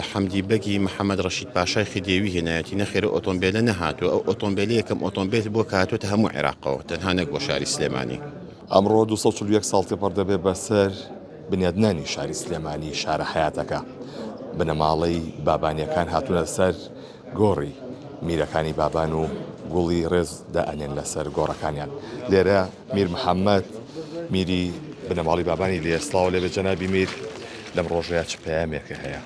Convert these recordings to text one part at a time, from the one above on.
حەمدی بەگی محەمەد ڕەشید پاشای خدێوی هێنایەتی، نەخێر ئەو ئۆتۆمبێلە نەهاتووە، ئەو ئۆتۆمبێلە یەکەم ئۆتۆمبێل بووە کە هاتووەتە هەموو عێراقەوە تەنها نەک بۆ شاری سلێمانی. ئەمڕۆ 241 ساڵ تێپەڕ دەبێت بەسەر بنیادنانی شاری سلێمانی شارە حەیاتەکە، بنەماڵەی بابانیەکان هاتوونە سەر گۆڕی میرەکانی بابان و گوڵی ڕێز دائەنێن لەسەر گۆڕەکانیان. لێرە میر محەممەد میری بنەماڵی بابانی لێیە. سڵاو لێبێت جەنابی میر، لەم ڕۆژەیا چ پەیامێکە هەیە؟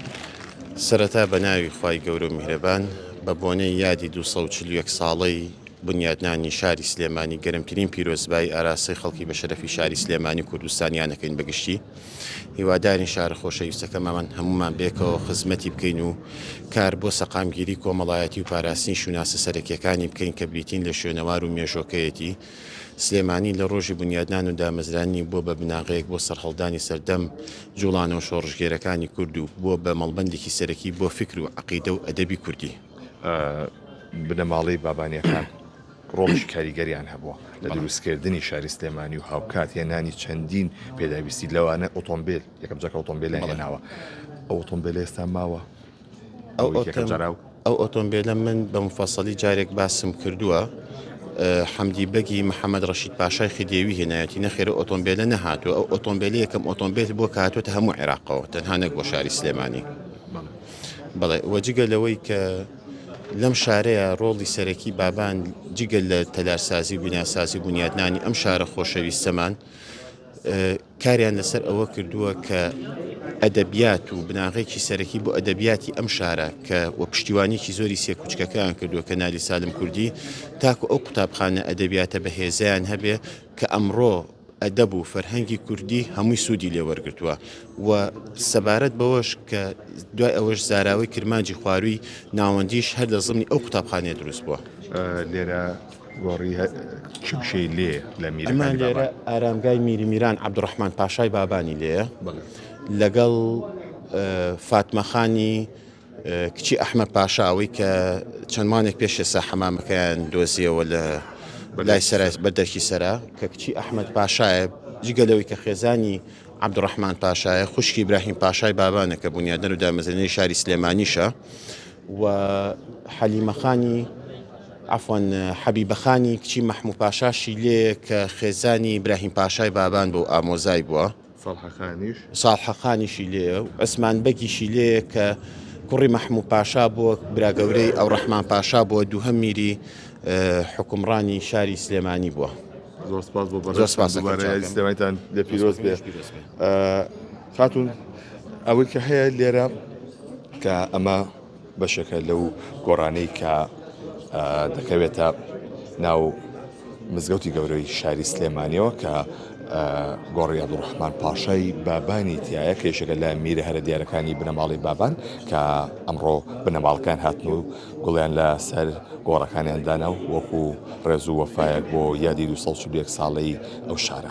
سەرەتا بە ناوی خوای گەورە و میهرەبان، بە بۆنەی یادی 241 ساڵەی بنیادنانی شاری سلێمانی گەرمترین پیرۆزبایی ئاراستەی خەڵکی بەشەرەفی شاری سلێمانی و کوردستانیان ئەکەین بە گشتی. هیوادارین شارە خۆشەویستەکەمامان هەموومان بێکەوە خزمەتی بکەین و کار بۆ سەقامگیری کۆمەڵایەتی و پاراستنی شوناسە سەرەکیەکانی بکەین کە بریتین لە شوێنەوار و مێژۆکەیەتی. سلێمانی لە ڕۆژی بونیادنان و دامەزراننی بووە بە بناغەیەک بۆ سەرهەڵدانی سەردەم جوڵانەوە شۆڕشگێرەکانی کورد و بووە بە مەڵبەندێکی سەرەکی بۆ فیکر و عەقیدە و ئەدەبی کوردی. بنەماڵەی بابانیەکان ڕۆڵێکی کاریگەریان هەبووە لە دروستکردنی شاری سلێمانی و هاوکات هێنانی چەندین پێداویستی لەوانە ئۆتۆمبیل یەکەم جار کە ئۆتۆمبیلیان هێناوە ئەو ئۆتۆمبیلە ئێستا ماوە ئەو ئۆتۆمبیلە من بە مفەسەلی جارێک باسم کردووە حەمدی بەگی محەممەد ڕەشید پاشای خدێوی هێنایەتی نەخێر ئۆتۆمبیلە نەهاتووە ئەو ئۆتۆمبیلە یەکەم ئۆتۆمبیل بۆ کە هاتووەتە هەموو عێراقەوە تەنها نەک بۆ شاری سلێمانی بەڵێ وە جگە لەوەی کە لەم شارەیە ڕۆڵی سەرەکی بابان جگە لە تەلارسازی و بیناسازی و بونیادنانی ئەم شارە خۆشەویستەمان کاریان لەسەر ئەوە کردووە کە ئەدەبیات و بناغێکی سەرەکی بۆ ئەدەبیاتی ئەم شارە کە وە پشتیوانێکی زۆری سێکوچکەکەیان کردووە کە نالی سالم کوردی تاکو ئەو قوتابخانە ئەدەبیاتە بەهێزیان هەبێ کە ئەمڕۆ ئەدەب و فەرهەنگی کوردی هەمووی سوودی لێ وەرگرتووە و سەبارەت بەوەش کە دوای ئەوەش زاراوەی کرمانجی خوارووی ناوەندیش هەر لە زمنی ئەو قوتابخانەیە دروست بووە. لێرە گۆڕی چ وشەی لێیە لە میرەکانی ئەمە لێرە بابان؟ ئارامگای میری میران عەبدوڕەحمان پاشای بابانی لێیە لەگەڵ فاتمەخانی کچی ئەحمەد پاشا ئەوەی کە چەند مانێک پێش ئێستا حەمامەکەیان دۆزیەوە لە لای سەرا بەر دەرکی سەرا کە کچی ئەحمەد پاشایە جگە لەوەی کە خێزانی عەبدوڕەحمان پاشایە خوشکی ئیبراهیم پاشای بابانە کە بونیادنەر و دامەزرێنەری شاری سلێمانیشە و حەلیمەخانی عەفوەن حەبیبەخانی کچی مەحموو پاشاشی لێ کە خێزانی ئیبراهیم پاشای بابان بوو ئامۆزای بووە. ساڵحە خانیش. ساڵحە خانیشی لێیە و عوسمان بەگیشی لێیە کە کوڕی مەحموو پاشا بووە، برا گەورەی ئەوڕەحمان پاشا بووە، دووهەم میری حوکمڕانی شاری سلێمانی بووە. زۆر سپاس بۆ بەڕێزتان، دووبارە یادی سلێمانیتان لێ پیرۆز بێ. خاتوون ئەوەی کە هەیە لێرە کە ئەمە بەشێکە لەو گۆڕانەی کە دەکەوێتە ناو مزگەوتی گەورەی شاری سلێمانیەوە کە گۆڕی عەبدوڕەحمان پاشای بابانی تایە کە یەکێکە لە میرە هەرە دیارەکانی بنەماڵەی بابان کە ئەمڕۆ بنەماڵەکان هاتن و گوڵیان لە سەر گۆڕەکانیان دانا و وەکو ڕێز و وەفایەک بۆ یادی 241 ساڵەی ئەو شارە.